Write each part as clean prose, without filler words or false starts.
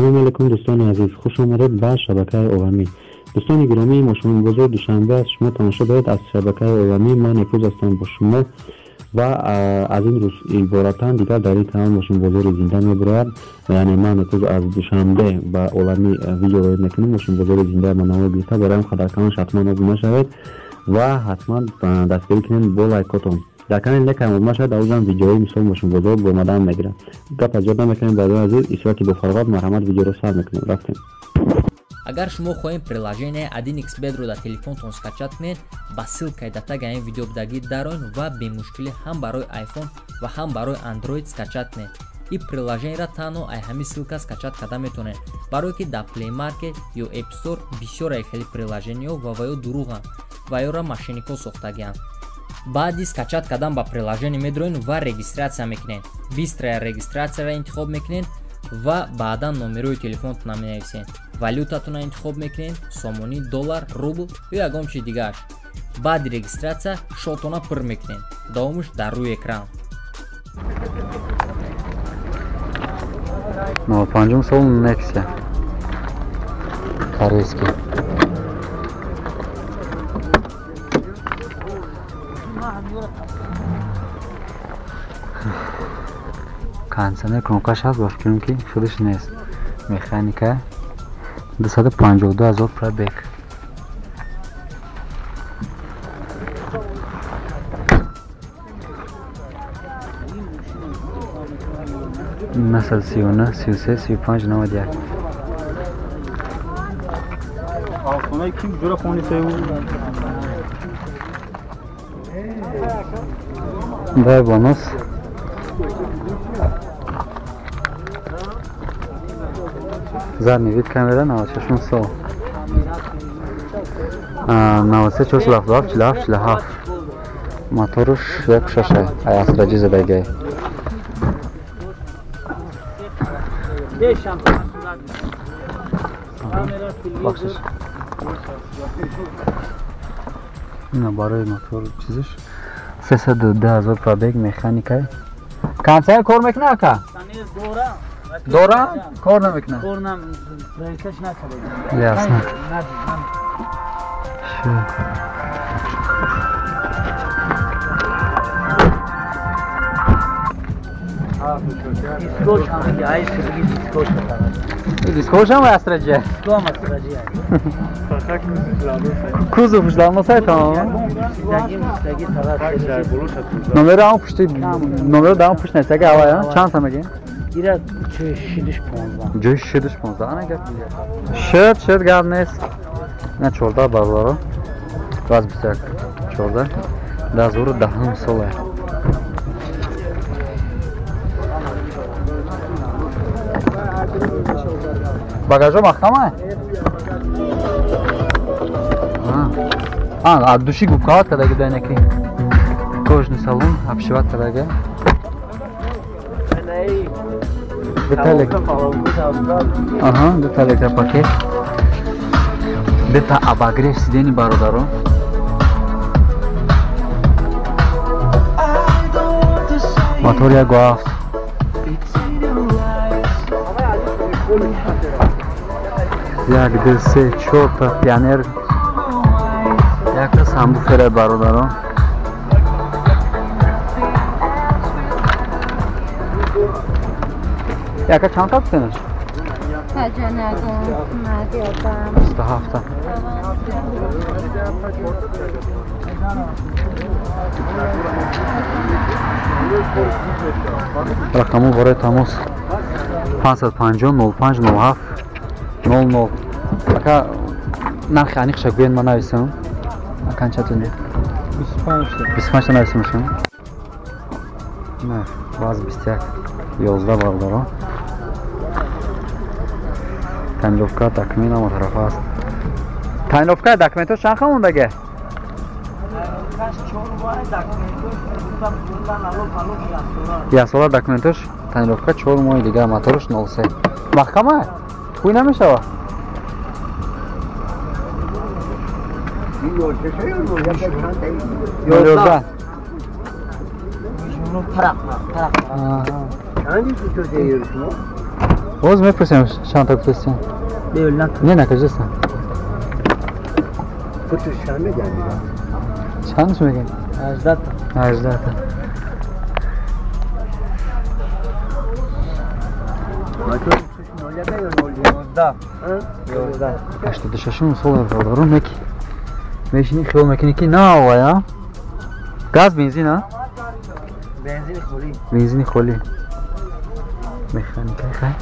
Салом алейкум, дӯстони азиз, хуш омадед ба шабакаи Оламӣ. Дӯстони гиромӣ, мошинбозори Душанбе аст. Шумо тамошо доред аз шабакаи Оламӣ. Ман Нефуз ҳастам бо шумо ва аз ин рӯз иборатан дигар дар ин канал мошинбозори зинда мебарояд. Яъне ман Нефуз аз Душанбе ба Оламӣ видео ворид мекунем. Мошинбозори зинда ба навор гирифта. Барои ҳам қадар канал ҳатман обуна шавед ва ҳатман дастгирӣ кунед бо лайкотон. Дар канали некам обуна шавед, дар ӯзам видеои мисол мошинбозор бо омадан мегирам. Гап аз ёд намекунем, барои азиз, исорати бо фароғат марҳамат видеоро сар мекунем. Рафтем. Агар шумо хоҳем приложение 1xBet-ро дар телефонтон скачать кунед, ба ссылкаи дар таги ин видео будагӣ дароен ва бемушкилӣ ҳам барои iPhone ва ҳам барои Android скачать кунед. Ин приложениеро танҳо ай ҳамин ссылка скачать карда метавонед, барое ки дар Play Market ё App Store бисёр ай хели приложениеҳо ва ё дурӯғанд ва ёро мошенникҳо сохтагианд. Баъди скачать кардан ба приложение медроен ва регистрация мекунед. Быстрая регистрацияро интихоб мекунед ва баъдан номерои телефонтона менависед. Валютатонро интихоб мекунед, сомонӣ, доллар, рубл ё ягон чиз дигааш. Баъди регистрация шотона пур мекунед. Давомаш дар рӯи экран. 95 сол Nexia. Корейский. Кондиционер кнопкаш ҳаст, ба фикрам ки худаш нест. Механика 252 ҳазор пробег. Насад 39, 33, 35, 91. Дай бонус. Задний вид камера 96 сол. 93 477 47 47. Моторш 1.6 ай Астраҷи задагай. Бахшиш. Ина барои мотор чизиш 310 ҳазор пробег, механика. Кондиционер кор мекунад ака? Дора? Кор намекунад? Кор нам, проверкаш накарда. Ясно. Дискош ҳам ки ай сирги дискош фақат. Дискош ҳам Астраҷи? Диско ҳам Астраҷи. Кузов ждалносай тамом. Номеро ҳам пушти, номеро ҳам пушт нест, ага авая чанд та мегин? Ира ҷои шидиш 15. Ҷои шидиш 15. Ана гап. Шид, шид гап нест. На 14 бародаро. 21 14. 2010 сола. Багажо маҳкама? А, души губкават кадаги дайнаки. Кожный салон обшиват кадаги. Ага, дута электропакет. Дута обогрев сидений бародаро. Мотор 1.7. Як, ду, се, чорта пионер. Якта самбуфера бародаро. Яка чанд та кунаш? 27. Рақаму барои тамос 550 05 07 00. Ака нархи аниқша гӯед, ман нависам. Ака чатуни? 25. 25 та нависам шумо? Не, баз 21 11 бародаро. Тайнловка документ ҳама тарафа аст. Тайнловка документҳо чанд ха мондаге? Як сола документош, тайнловка 4 моҳи дигар, моторш 03. Маҳкама? Хуй намешава? 11. Тарaq, тарaq. Чанд Боз мепурсем чанд та гуфтастин? Не, накажеста. Чандаш мегӯем? 18 та. 18 та. Ҳаштоду шашум сол бародарон неки мешини хиёл мекунӣ ки на овая газ бензин а? Бензини холӣ. Бензини холӣ. Механика хай.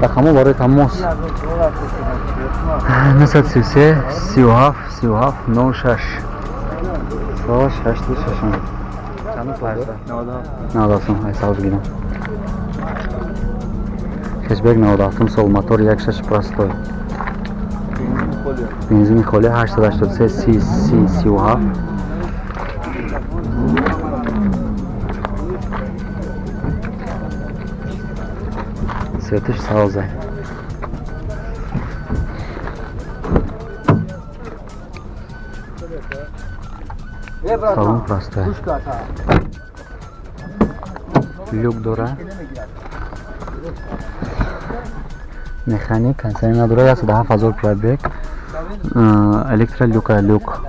Рақамҳо барои тамос 933 37 37 06 сол 86. Чанд сол? 97. Ай савз гирам. Хэтчбек 97 сол, мотор 1.6 простой. Бензини холӣ 883 30 30 37. Светиш савза. Салон простой. Люк дора. Механик, кондиционер надора, 107 000 пробег. Электролюка, люк.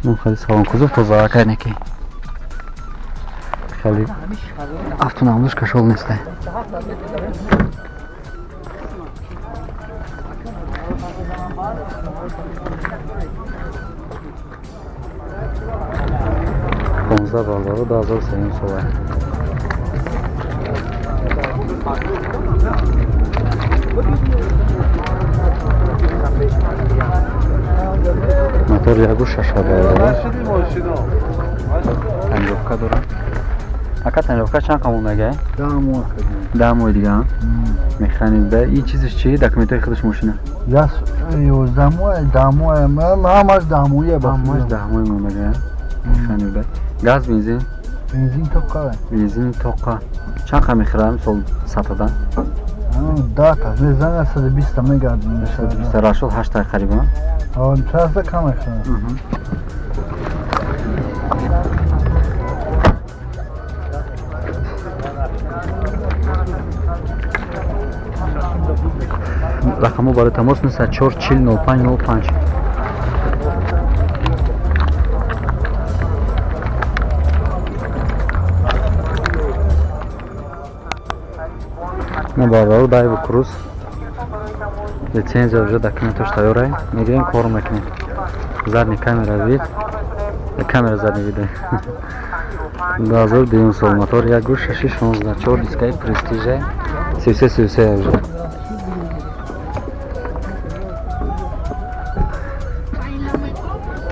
Ну, хали салон кузов тоза акайнеки. Хали автонамдуш кашол нестай. Понздаҳ бародаро 2003 сола. Мотор 1.6 бародаро. Тонировка дорад. Ака тонировка чанд қамон мегай? 10 моҳ. 10 моҳ дига. Механик да. Ин чизиш чи? Документҳои худаш мошина? 11 моҳ, 10 моҳ, ҳамаш 10 моҳ. Ҳамаш 10 моҳ монда. Механик да. Газ бензин? Бензин тоқа. Бензин тоқа. Чанд қа мехӯрам сол сатадан? 10 та. Мезанад 120 та мегардам. 120 та рашол 8 та қариб. Ҳа, чанд кам мехӯрам. Рақамҳо барои тамос 904 40 05 05. На бародаро Дайву Круз лицензия уже документош тайёрай, мегирем кор мекунем. Задний камера вид, камера задний вида. 2002 сол, мотор 1.6 16, 4 дискаи престижа, 33 33 уже.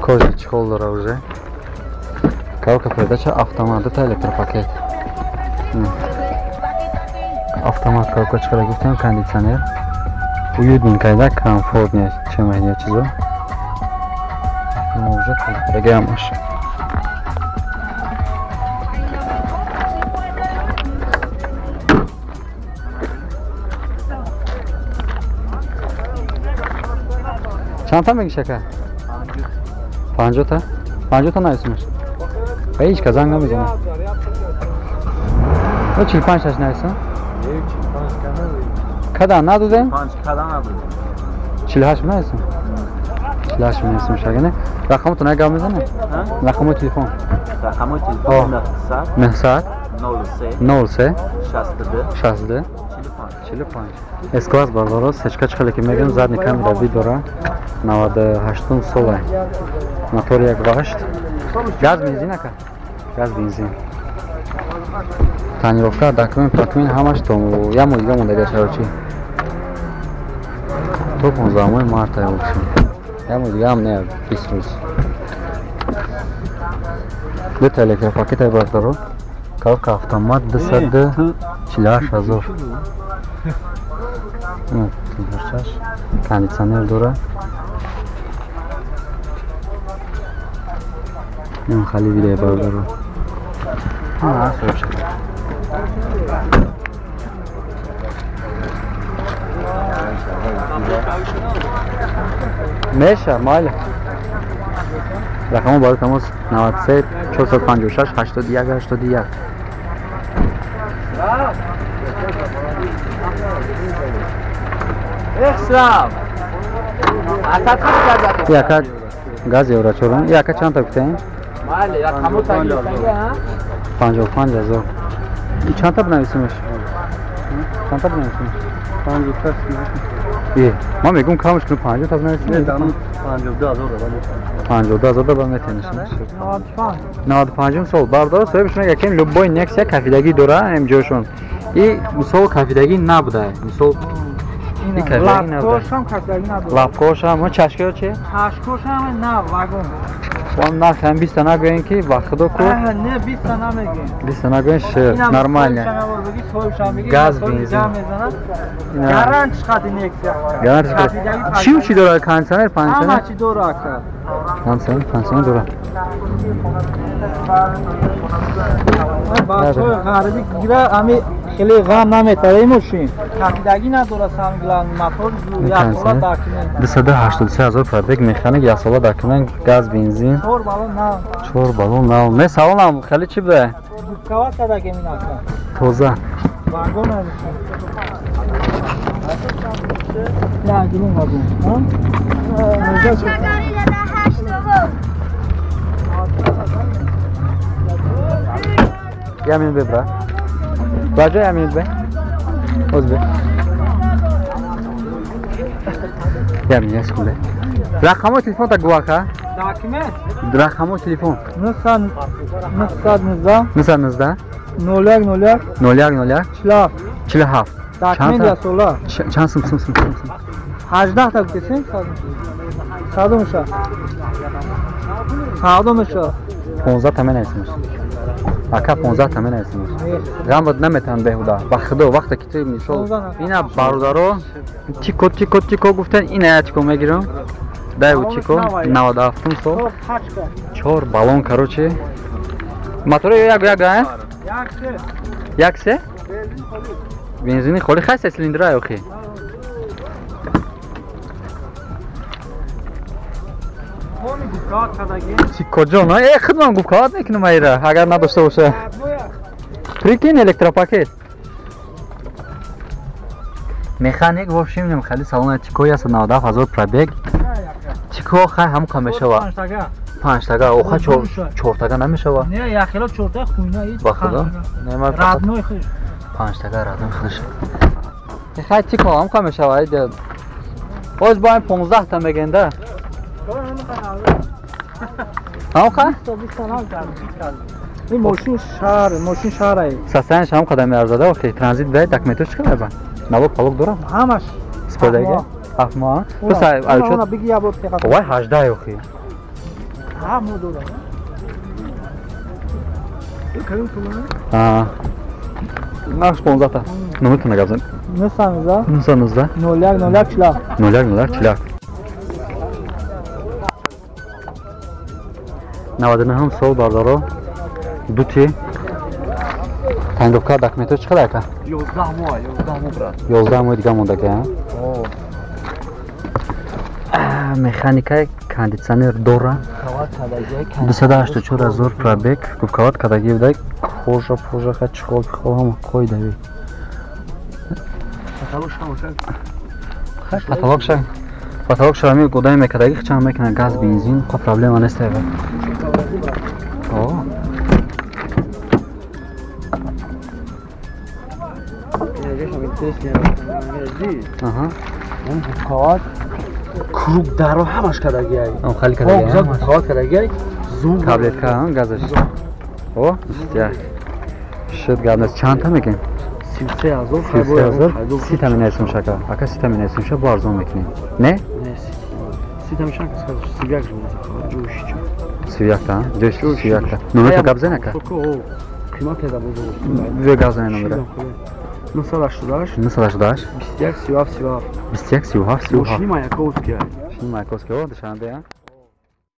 Кожа чехол дора уже. Коробка передача автомат, это электропакет. Автомат коробка чиқара гуфтем, кондиционер. Уютненькая, да, комфортнее, чем эти чизо. Ну, уже дорогая машина. Чанд та мегиш ака? 50 та? 50 та нависимаш? Ба ҳеҷ ка занг намезанад. 45 таш нависам? Када надодем? 48 нависам? 48 нависам шагане. Рақамотон як гап мезанем? Рақамои телефон. Рақамои телефон 900 03 03 62 62 45. С-класс бародаро, сечка чӣ ки мегӯям, задний камера вид дора. 98 сола. Мотор 1.8. Газ бензин ака? Газ бензин. Тонировка, документ, документ ҳамаш то як моҳ дига мондага шарочи. То 15 марта бошем. Як моҳ дига ҳам не, 20 рӯз. Дута электропакет бародаро. Коробка автомат 248 ҳазор. Кондиционер дора. Ин хали видео бародаро. Меша, майли. Рақамо барои тамос 93 456 81 81. Яка газ евро чорон. Яка чанд та гуфтем? 55 ҳазор. Чанд та бинависимаш? Чанд та бинависимаш? 56. Ман мегӯм камаш кунем 50 та бинависим. 52 ҳазор. 52 ҳазор ба метавониш. 95 сол бардор соҳибаш мегӯяд ки любой Nexia кафидагӣ дора ҳам ҷошон. И мисол кафидагӣ набуда. Мисол лапкошам кафидагӣ надора. Лапкошам, чашкио чи? Чашкошам на вагон. Он нарх ҳам 20 та нагӯем ки ба худо ку. Не 20 та намегӯем. 20 та нагӯем шир нормально. Газ бензин. Гарант чиқад Nexia. Гарант чиқад. Чӣ чӣ дора? Кондиционер, пансионер? Ҳама чӣ дора ака. Кондиционер, пансионер дора. Бачаҳои ғарибӣ гира ами хеле ғам наметара мошин. Кафидагӣ надора самглан мотор як сола документ. 283 ҳазор пробег механик як сола документ газ бензин. 4 баллон нав. 4 баллон нав. Не салонам хеле чӣ буда? Губкава кадаги минака. Тоза. Вагон аст. Я гирун вагон. Ҳа? Ямин бебра. Баҷа ямин бе. Оз бе. Ямин як секунда. Рақамои телефон та гувака? Документ? Рақамои телефон. 919 919 01 01 01 01 47 47. Документ я сола. Чанд сум сум сум сум? 18 та гуфтесем? Садо меша. Садо меша. 15 та менависимш. Ака 15 та менависимш. Ғам наметан беҳуда. Ба худо вақте ки ту мисол ина бародаро тико тико тико гуфтан ина тико мегирам. Дай тико 97 сол. 4 баллон короче. Мотори як як а? Як се? Бензини холи хай се цилиндра охи. Тико ҷон, худман губкават мекунам айра, агар надошта боша. Прикинь электропакет. Механик в общем нем хали салона Тико 197 ҳазор пробег. Тико хай ҳам мешава. 5 тага, оха 4 тага намешава. Не, я хело 4 тага хуйна ҳеч. Ба худо. Не ма родной хуш. 5 тага родной хуш. Хай Тико ҳам мешава, айда. Боз бо ин 15 та мегенда. Ҳамқа? Ин мошин шаҳр, мошин шаҳрае. Состоянияш ҳам қадар меарзада, охи транзит бе документош чӣ қадар ба? Налог палог дора? Ҳамаш. Сподаги? 7 моҳ. Пас ай биги я бор теқа. Вай 18 охи. 7 моҳ дора. А. Нарх 15 та. Номертона гап зан. 919 919 01 01 47 01 01 47. 99 сол бардаро дути тандовка документош чӣ қадар ака? 11 моҳ, 11 моҳ брат. 11 моҳ дига мондаги, а? Механика кондитсионер дора. 284 ҳазор пробег, губкават кадаги буда, кожа пожа ха чиқол пиқол ҳама қоидави. Каталог ша. Каталог ша ами одами мекадаги хичам мекунад газ бензин, қа проблема нест айва. О. Аҳа. Круг даро ҳамаш кадагиай. Ам хали кадагиай. Губкават кадагиай. Зум таблетка газаш. О, як. Шуд гап нест. Чанд та мегем? 33 ҳазор. 33 ҳазор. 30 та менависем шака. Ака 30 та менависем ша бо арзон мекунем. Не? Не, 30 та мешан кас 31 ҷӯши чо. 31 та, ҷӯши 31 та. Номерта гап зан ака? Қимат эда бозор. Бё гап зан номера. 988 988 21 37 37 21 37 37. Мошини Маяковский. Мошини Маяковский, о, Душанбе, а?